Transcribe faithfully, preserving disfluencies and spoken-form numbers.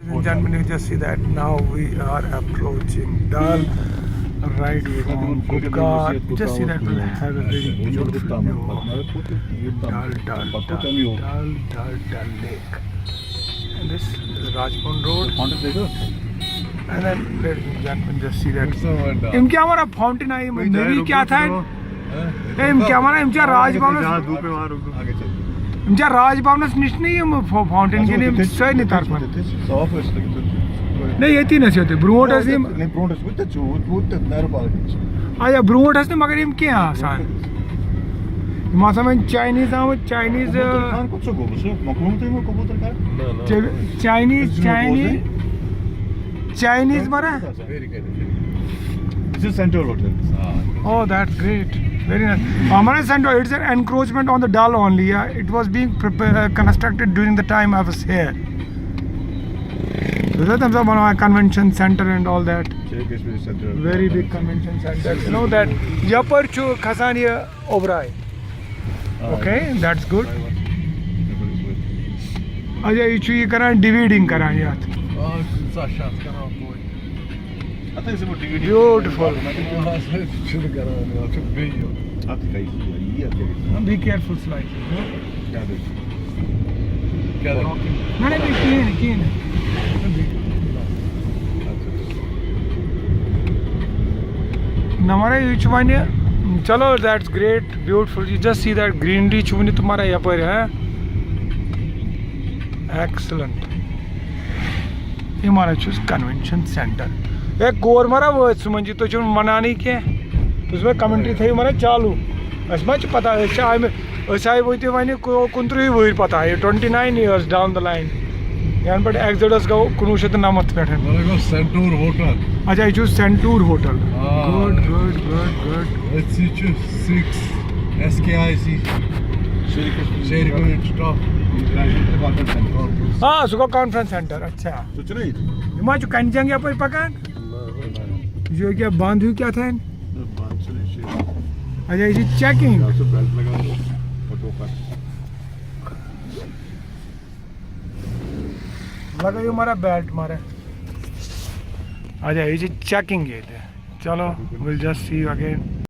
Gentlemen, you just see that now we are approaching Dal, right from Gubgar. Just see that we'll have a very beautiful view of Dal, Dal, Dal, Dal, Dal, Dal Lake. And this is Rajpond Road. And then, ladies and gentlemen, just see that. یِم کیٛاہ وَنان، fountain آیہِ یِم نٔوی کیٛاہ تھایَن؟ ہے، یِم کیٛاہ وَنان، یِم چھا راج بھونَس، یِم چھا راج بھونَس نِش نہٕ یِم فو-، فاونٹین کِنہٕ یِم سارنٕے طرفَن؟ نہ، ییٚتی نَس یوتُے، برونٛٹھ ٲسۍ یِم۔ اچھا، برونٛٹھ ٲسۍ نہٕ، مگر یِم کینٛہہ آسان۔ یِم آسان وۄنۍ چاینیٖز آمٕتۍ، چاینیٖز، آ، چاینیٖز، چاینیٖز، چاینیٖز مَرا؟ This is Centaur Hotel. Oh, that's great. Very nice. Amara Centaur, it's an encroachment on the Dal only. Yeah, it was being prepared, constructed during the time I was here. تَمہِ ساتہٕ بَنوو convention center and all that. Very big convention center. You know that یَپٲرۍ چھُ کھسان یہِ Oberoi. Okay, that's good. اچھا، یہِ چھُ یہِ کران، ڈِویٖڈِنٛگ کران یَتھ۔ Beautiful. Be careful slightly. نہ، نہ، نہ، کِہیٖنۍ نہٕ، کِہیٖنۍ نہٕ۔ نہ مَرا، یہِ چھُ وۄنۍ، چلو، that's great, beautiful. You just see that greenery چھُ وٕنہِ تہٕ مَرا یَپٲرۍ، ہاں؟ Excellent. یہِ مَرا چھُس convention center. ہے، کور مَرا وٲتۍ سُمَن جی، تُہۍ چھِو نہٕ وَنانٕے کینٛہہ۔ تُہۍ چھِو مےٚ commentary تھٲیِو مَرا چالوٗ۔ اَسہِ ما چھِ پَتہ، أسۍ چھِ آمہِ، أسۍ آیہِ وٲتِو وۄنۍ کو-، کُنترٕٛہٕے وٕہٕرۍ پَتہٕ آیہِ، twenty nine years down the line. یَنہٕ پٮ۪ٹھ Exodus گوٚو کُنوُہ شیٚتھ تہٕ نَمَتھ پٮ۪ٹھ۔ وَلہٕ گوٚو Centaur Hotel. اچھا، یہِ چھُ Centaur Hotel. آ۔ Good, good, good, good. أتھۍ سۭتۍ چھُ six S K I C. شیرِ کٔدٕل چھُ top. آ، سُہ گوٚو conference center، اچھا۔ سُہ چھُنہ ییٚتہِ؟ یہِ ما چھُ کَنہِ جنٛگ یَپٲرۍ پَکان؟ یہِ چھُ ییٚکیٛاہ بنٛد ہیوٗ کیٛاہ تھام؟ نہ، بنٛد چھُنہٕ، یہِ چھُ اچھا، یہِ چھِ checking۔ یہِ چھُ belt لگاوُن، photo کر۔ لگٲیِو مَرا belt مَرا۔ اچھا، یہِ چھِ checking ییٚتہِ۔ چلو، we'll just see you again.